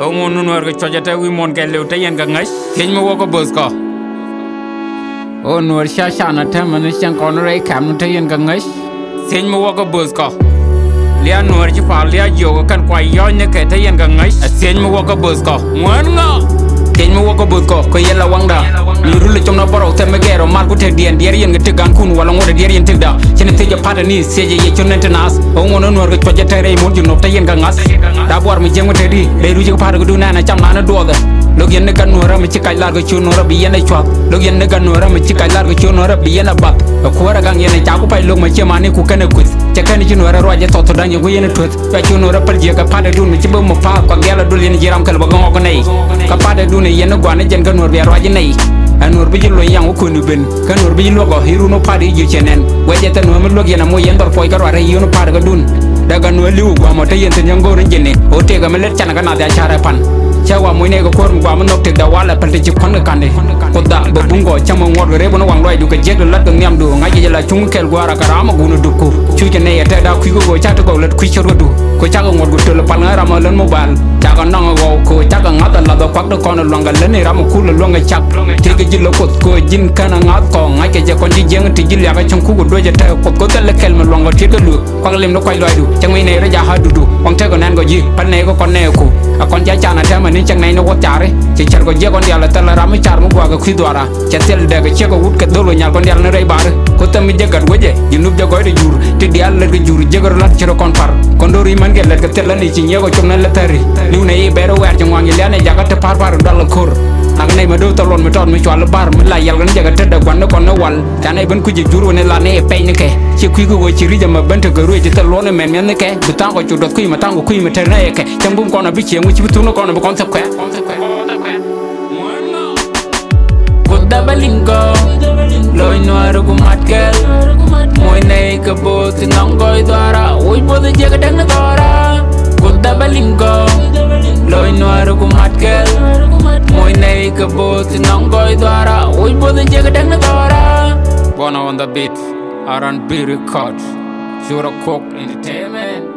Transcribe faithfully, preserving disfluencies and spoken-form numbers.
Ŋun ni nuäär kɛ cuɔc ɛ te wi̱i̱ muɔ̱ɔ̱n kɛɛliw te yɛn kɛ ŋäc. Thiec mi wä kä bo̱o̱th kɔ. O nuäär ca can ɛ täämɛ ni cieŋ kɔn rɛy kɛ̈m ni te yɛn kɛ ŋäc. Thiec mi wä kä bo̱o̱th kɔ. Lia̱a̱ nuäär ci pa̱a̱l lia̱a̱ jiök ɛ kɛn kuay yɔ̱ɔ̱cnikɛ te yɛn kɛ ŋäc. Ɛ thiec mi wä kä bo̱o̱th kɔ. Ŋuɛ̈n ŋa? Thiec mi wä kä bo̱o̱th kɔ kɛ yɛn la waŋda. Mi rul ɛ com na bärɔw thɛm mi gɛɛr ɔ mal ku tekdiɛn diɛɛr yɛn kɛ tëk gankun wala ŋuɔ̱t ɛ diɛɛr yɛn tëkda. Cin thiec ɛ pa̱t ɛ ni thiec ɛ yɛ cot nɛn ti naath. Ɛ ŋuɔ̱n ɛ nuäär kɛ cuɔc ɛ te rɛy muɔ̱ɔ̱n Junub te yɛn kɛ ŋa̱th. Daa buar mi jiäk mi tekdi rɛy ruc kɛ pa̱t kɛ duun ɛn ɛ cam naan ɛ duɔthɛ. Lo̱k yɛn ni gat nuäärä mi ci kac lar kɛ ciöt nuäärä bi yɛn ɛ cua̱th. Lo̱k yɛn ni gat nuäärä mi ci kac lar kɛ ciöt nuäärä bi yɛn ɛ bath. Ɛ kuäärä gaŋ yɛn ɛ ca ku pay lo̱k mɛ ciɛ mani ku kɛn ɛ kueth. Cɛ kɛn ci nuäärä ruac ɛ thɔth thɔt da̱ŋ yɛn ku yɛn ɛ tueth. Cua ciöt nuäärä päl jiäk kɛ pa̱t ɛ duun mi ci bä mɔ pa̱a̱k kua gɛ̈l ɛ duɔl yɛn ji̱ ram kɛl bä gɛ ŋɔk nɛy. Kɛ pa̱t ɛ duun ɛ yɛn ni gua̱n ni jɛn kä nuäär bia ruac nɛy. Ɛ nuäär bi ji̱ luɔ̱ny yaŋ wä kuëni ben. Kä nuɔr bi luɔk ɔ i̱ run wä pa̱a̱t i̱ ji̱ cɛ nɛn. Wecɛ thɛ nuɔ̱ɔ̱m mi luɔk yɛn amɔ yɛn dhɔr puɔc kä ruac rɛy yɛn wä pa̱a̱t kä dun. Dɛ kä nuɔ̱ɔ̱m li̱w gua̱a̱m ɔ te yɛn thi̱n yɛn go̱o̱r in ji̱ni. Ɣöö tëëk ɛmɛ lät canɛ kä nath ya ca̱r ɛ pan. Cä wa muɔ̱c nɛy kɛ kuäär mi gua̱a̱m mi nhɔk tëkdɛ walɛ päl ti ci kuän kɛ ka̱ndi. Kuothda bɛ buŋ gɔɔ cämɛ ŋuɔ̱t kɛ rep wä ni waŋ luɔcdu kɛ jiäk di la̱t kɛ nhiamdu. Ŋa̱c jɛ la cuŋ kɛl gua̱a̱r a kɛ raam ɛ guun ɛ dupku. Cu cɛ nɛy ɛ tɛɛda kui̱ kɛ ɣöö cak ti gɔw lät kui̱ cör kädu. Kɛ cak ɛ ŋuɔ̱t ku töl ɛ pal ŋa̱ ram ɛ lät mobile. Cak ɛ nɔŋ ɛ ɣɔw kɛ ɣöö cak ɛ ŋa̱th ɛ lath ɛ kuak ti kɔn ɛ luaŋ kɛ lät ni ram ɛ kul ɛ luäŋ ɛ cak. Tëëk ɛ ji̱ lä kuoth kɛ ɣöö ji̱n kän ɛ ŋa̱th kɔŋ ŋa̱ckɛ jɛ kɔn ji̱ jiäŋ ti ji̱ liak ɛ cäŋ kuk ɛ duec ɛ tɛk ɛ kuoth kɛ thil ɛ kɛl mi luaŋ kɛ tiet kɛ luëk. Kuak lim ni kuac luaacdu cäŋ wi̱c nɛy rɔ ja̱ ha̱a̱t dudu. Waŋ tëëk ɛ nɛn kɔ ji̱ päl nɛy kɛ kɔn nɛy ku. Ɛ kɔn ca can ɛ tɛmɛ ni cäŋ nɛy ni wuɔth ca̱ri. Cɛ cär kɔ jiɛk kɔn diaal ɛ thil ɛ ram mi car mi gua̱a̱k kɛ kui̱ dhuaara. Cɛ thil dɛk ɛ ciek ɛ wut kɛ dhol ɛ nyal kɔn diaal ni rɛy baari. Ko̱ thäm mi jɛ gat wecɛ ji̱ nup jɛ gɔ̱c di jur. Ti diaal lät kɛ jur jiäk rɔ la̱t ci rɔ kɔn par. Kɔn do̱r i̱ män kɛ lät kɛ thil läni ci nyiɛk ɔ cop ni lät thäri. Li̱w nɛ i̱ bɛɛr ɛ wɛɛr ci ŋuan ci lian ɛ jakä ti pa̱r pa̱r dual ɛ ko̱r. Nak nɛy mɛ do̱r thɔl luɔn mi tɔt mi cual i̱ ba̱r mi la yɛl kɛn jɛ kɛ tetdɛ gua̱n ni kɔn ni wal. Ca nɛy ben kui̱c jɛ jur wä ni lat ni ɛ pɛc ni kɛ. Ci kui̱ kɛ ɣöö ci ri̱c ɛmɛ ben tekɛ ruëëc ti thil luɔ̱n imɛn mi̱eth ni kɛ. Bi tha̱a̱ŋ kɔ cu duɔth kui̱ mɛ tha̱a̱ŋ kɔ kui̱ mɛ tɛr ni ɛ kɛ. Cäŋ bum kɔn a bi cieŋ wi̱c ci bi thuk ni kɔn a bi kɔn thil kuɛ̈ɛ̈. Kuoth dap a liŋ gɔɔ lo̱c nuäär ku mat kɛl. Moc nɛy kɛ bo̱o̱th ti nɔŋ gɔɔy dhuaara. Wuc bo̱o̱th jiäk däŋ ni dhɔra. Kuoth dap a liŋ gɔɔ lo̱c nuäär ku mat kɛl. Moc nɛy kɛ bo̱o̱th ti nɔŋ gɔɔy dhuaara. Wuc bo̱o̱th jiäk däŋ ni dhɔra. Bona on the beat, R and B record, Shura Coke Entertainment.